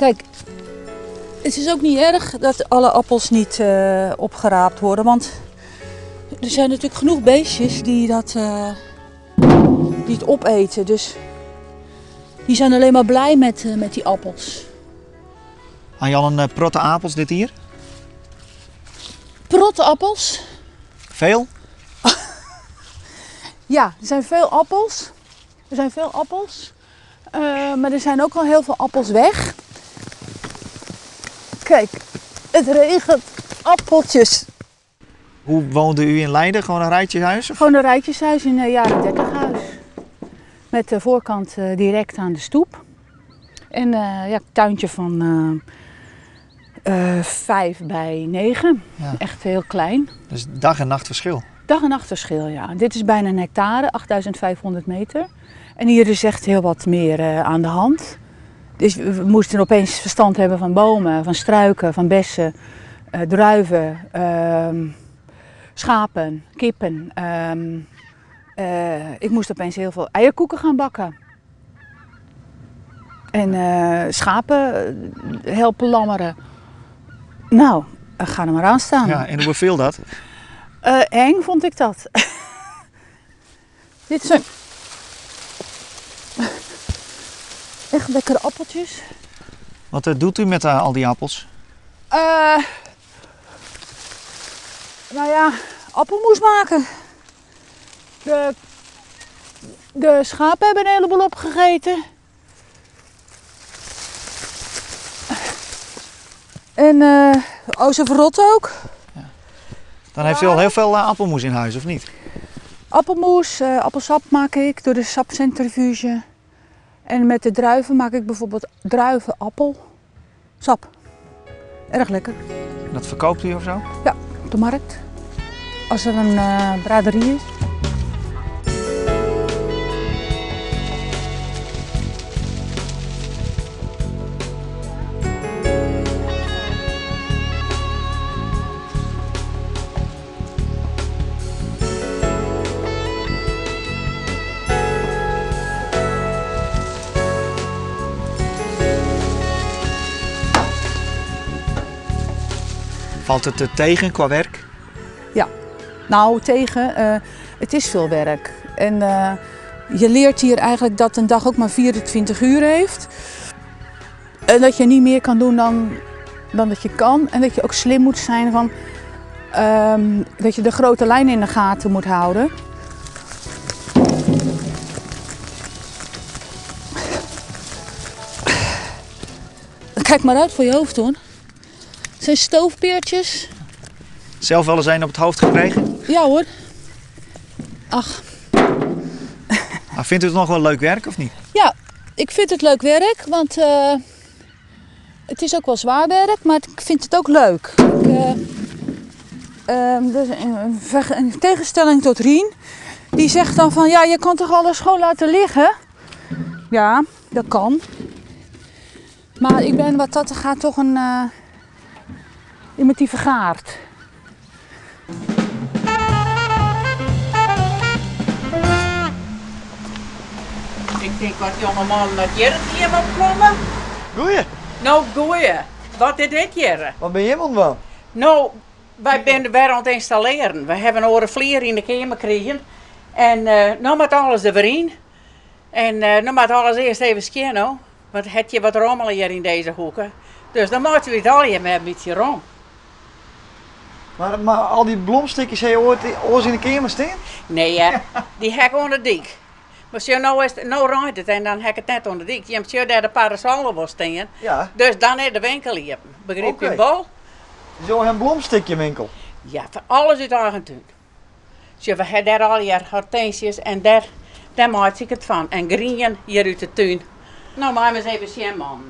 Kijk, het is ook niet erg dat alle appels niet eh, opgeraapt worden. Want er zijn natuurlijk genoeg beestjes die, dat, eh, die het opeten. Dus die zijn alleen maar blij met, eh, met die appels. Ha je al in protte apels dit jier? Protte appels? Veel? Ja, er zijn veel appels. Er zijn veel appels. Eh, maar er zijn ook al heel veel appels weg. Kijk, het regent appeltjes. Hoe woonde u in Leiden? Gewoon een rijtjeshuis? Of? Gewoon een rijtjeshuis in een jaren 30 huis. Met de voorkant eh, direct aan de stoep. En eh, ja, tuintje van 5 bij 9. Ja. Echt heel klein. Dus dag en nacht verschil. Dag en nacht verschil, ja. Dit is bijna een hectare, 8500 meter. En hier is echt heel wat meer aan de hand. Dus we moesten opeens verstand hebben van bomen, van struiken, van bessen, druiven, schapen, kippen. Ik moest opeens heel veel eierkoeken gaan bakken. En schapen helpen lammeren. Nou, ga er maar aan staan. Ja, en hoe beviel dat? Eng vond ik dat. Dit zijn echt lekkere appeltjes. Wat doet u met al die appels? Nou ja, appelmoes maken. De schapen hebben een heleboel opgegeten. En oh, ze verrotten ook. Ja. Dan heeft u al heel veel appelmoes in huis, of niet? Appelmoes, appelsap maak ik door de sapcentrifuge. En met de druiven maak ik bijvoorbeeld druivenappelsap. Erg lekker. En dat verkoopt u of zo? Ja, op de markt. Als er een braderie is. Valt het tegen qua werk? Ja, nou tegen. Het is veel werk. En je leert hier eigenlijk dat een dag ook maar 24 uur heeft. En dat je niet meer kan doen dan dat je kan. En dat je ook slim moet zijn van, dat je de grote lijn in de gaten moet houden. Kijk maar uit voor je hoofd hoor. Het zijn stoofpeertjes. Zelf wel eens een op het hoofd gekregen? Ja hoor. Ach. Maar vindt u het nog wel leuk werk of niet? Ja, ik vind het leuk werk, want het is ook wel zwaar werk, maar ik vind het ook leuk. Dus in tegenstelling tot Rien, die zegt dan van ja, je kan toch alles gewoon laten liggen? Ja, dat kan. Maar ik ben wat dat gaat toch een iemand die vergaart. Ik denk wat jongeman dat hier iemand komen. Goeie. Nou, goeie. Wat is dit hier? Wat ben je iemand van? Nou, wij zijn weer aan het installeren. We hebben een vlier in de kamer gekregen. En nou moet alles er weer in. En nou moet alles eerst even scannen. Want het je wat rommel hier in deze hoeken. Dus dan moeten we het al hier met een beetje rom. Maar al die blomstukjes heb je ooit in de kamer staan? Nee, hè. Die heb ik onder de dik. Maar zo, nou, is het, nou rijdt het en dan heb ik het net onder de dik. Je hebt zo daar de parasollen wel staan. Ja. Dus dan is de winkel hier. Begrijp je wel? Zo een blomstukje winkel? Ja, voor alles uit eigen tuin. Zo, we hebben daar al hier hortensies en daar maak ik het van. En groen hier uit de tuin. Nou, maar eens even zien, man.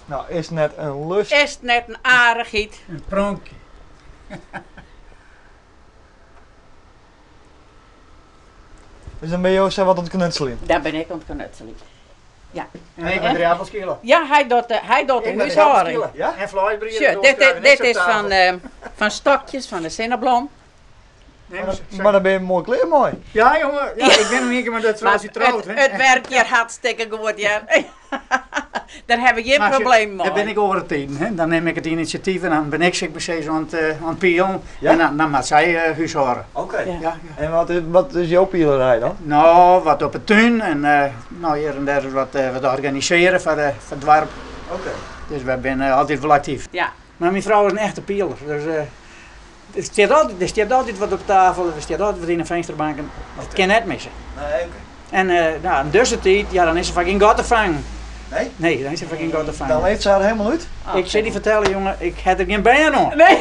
Nou, is het net een lust? Is het net een aardigheid? Een pronkje. Dus dan ben je ook zo wat aan het knutselen? Dan ben ik aan het knutselen. Ja. En ik ben de appelschillen. Ja, hij doet de huishouding. Ja? En vleesbrieven. Dit is van stokjes van de zinnenblom. Nee, maar dan ben je mooi kleer mooi. Ja jongen, ja, ik ben nog een keer maar dat zoals je trouwt. Het werkt hier hartstikke goed, ja. Dêr ha we gjin Mar probleem Dêr bin mei. ik oare tiden, hè. Dan nim ik it inisjatyf en dan bin ik sis mar oan it, oan it pielen. Ja? En dan, dan moat sy húshâlde. Oké. Ja. Ja, ja. En wat is jo pielerij dan? No, wat op 'e tún en no, hjir en dêr wat, wat organisearje foar it doarp. Oké. Dus wy binne altyd wol aktyf. Ja. Mar myn frou is in echte pieler. Dus der stiet altyd, der stiet altyd wat op tafel, der stiet altyd wat yn de finsterbanken. It kin net misse. Nee, oké. En no, yn dizze tiid, ja, dan is der foar gjin gat te fangen. Nee? Nee, dan is der foar gjin gat te Dan fangen. leeft se har helemaal út? Ik sil dy fertelle, jonge, ik ha der gjin bern oan. Nee.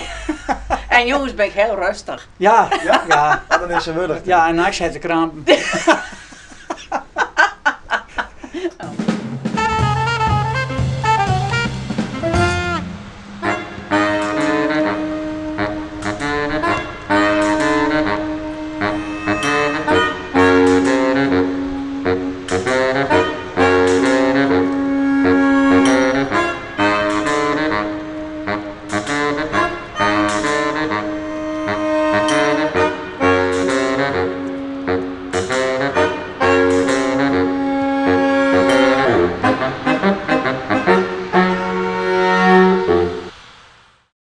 En jûns bin ik hiel rêstich. Ja, Ja? ja. Oh, dan is se wurdich. Ja, en nachts hat se krampen.